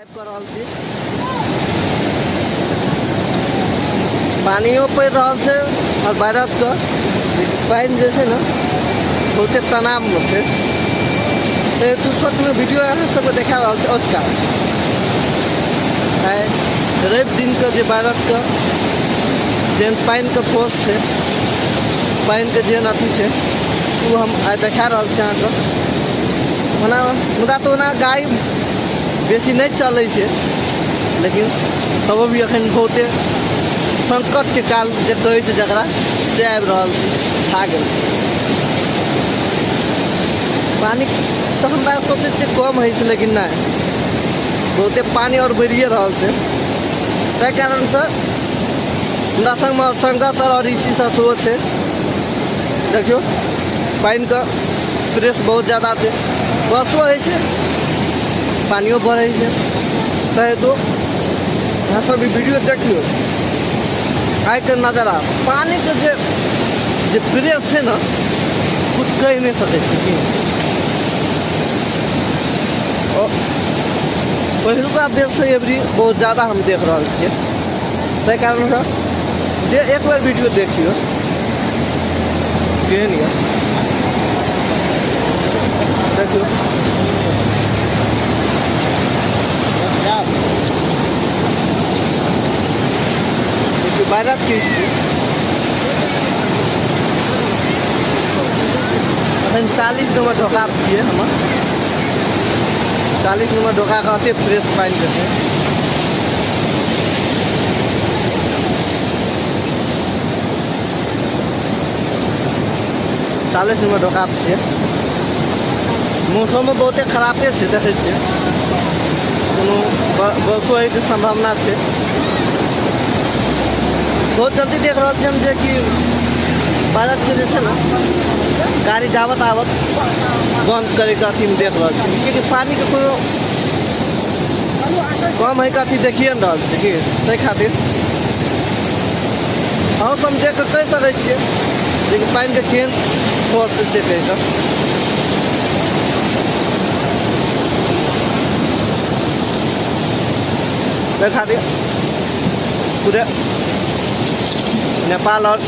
Drive कऽ रहल छी। पानियो पड़ि रहल छै आओर बैरजके पानि जे छै ने बहुते तनावमे छै। ताहि हेतु छोटमे वीडियो अहाँ सबके देखा रहल छै। अजुका आइ रवि दिनके जे बैरजके जेहन पानिके फोर्स छै, पानिके जेहन अथी छै, ओ हम आइ देखा रहल छी अहाँके। ओना मुदा तऽ ओना गाड़ी बेसी नहि चलै छै, लेकिन तबो भी एखन बहुते संकटके काल जे कहै छै जकरा, से आबि रहल छै, भए गेल छै। पानि तऽ हमरा सोचै छियै कम होइ छै, लेकिन नहि, बहुते पानि आओर बढ़िए रहल छै। ताहि कारणसँ हमरा सङ्गमे शंकर सर आओर ऋषि सर सेहो छै। देखियौ, पानिके प्रेस बहुत ज्यादा छै, बरसो होइ छै, पानियो बढ़ै छै। ताहि हेतु अहाँ सब ई वीडियो देखियौ। आइके नजारा पानिके जे जे प्रेस छै ने, कुछ कहि नहि सकै छी की। पहिलुका बेरसँ एबरी बहुत ज्यादा हम देख रहल छियै। ताहि कारणसँ जे एक बेर वीडियो देखियौ केहन यऽ। देखियौ, देखियौ बारिशके स्थिति। एखन 40 नम्बर ढोका छियै हमर। 40 नम्बर ढोकाके अते फ्रेश पानिके छै। 40 नम्बर ढोका छियै। मौसमो बहुते खराबे छै, देखै छियै कोनो बरसो होइके सम्भावना छै बहुत जल्दी। देख रहल छियै हम जे कि भारतके जे छै ने गाड़ी जावत आवत बंद करैके अथीमे देख रहल छी, किएकि पानिके कोनो कम होइके अथी देखिए ने रहल छै कि। ताहि खातिर अहूँ सब देख कऽ कहि सकै छियै जे कि पानिके केहन फोर्स छै से कहि कऽ। ताहि खातिर पूरे नेपाल और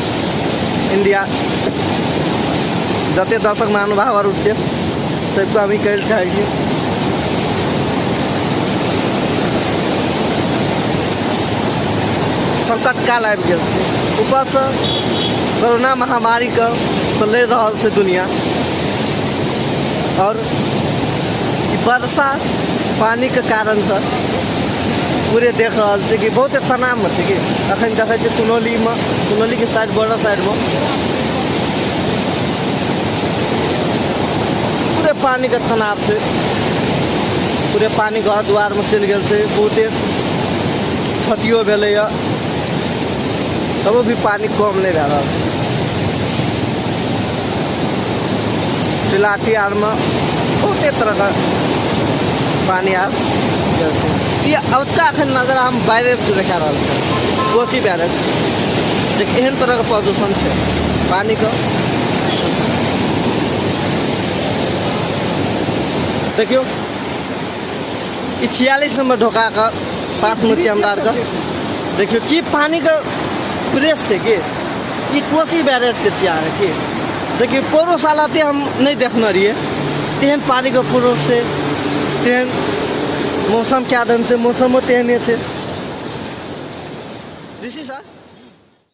इंडिया जते दर्शक महानुभाव आर छै, सबके हम ई कहै लए चाहै छी, संकट काल आबि गेल छै। ऊपरसँ कोरोना महामारीके तऽ लड़ि रहल छै दुनिया, आओर ई वर्षा पानिके कारणसँ पूरे देख रहल छै कि बहुते तनावमे छै कि। अखन देखै छियै कुनौलीमे, कुनौलीके साइड, बॉर्डर साइडमे पूरे पानिके तनाव छै। पूरे पानि घर दुआरमे चलि गेल छै, बहुते क्षतियो भेलैए, तबो भी पानि कम नहि भए रहल छै। तिलाठी आरमे बहुते तरहके पानि आर गेल छै। ई औतका एखन नजर हम बैरेजके देखा रहल छै, कोसी बैरेज, जे एहन तरहके प्रदूषण छै पानिके। देखियौ, ई 46 नम्बर ढोकाके पासमे छियै हमरा आरके। देखियौ की पानिके प्रेस छै की। ई कोसी बैरेजके छियै अहाँके की, जेकि पौरो साल अते हम नहि देखने रहियै तेहन पानिके प्रोस छै, तेहन मौसम क्या दन छै, मौसमो तेहने छै। ऋषि सर।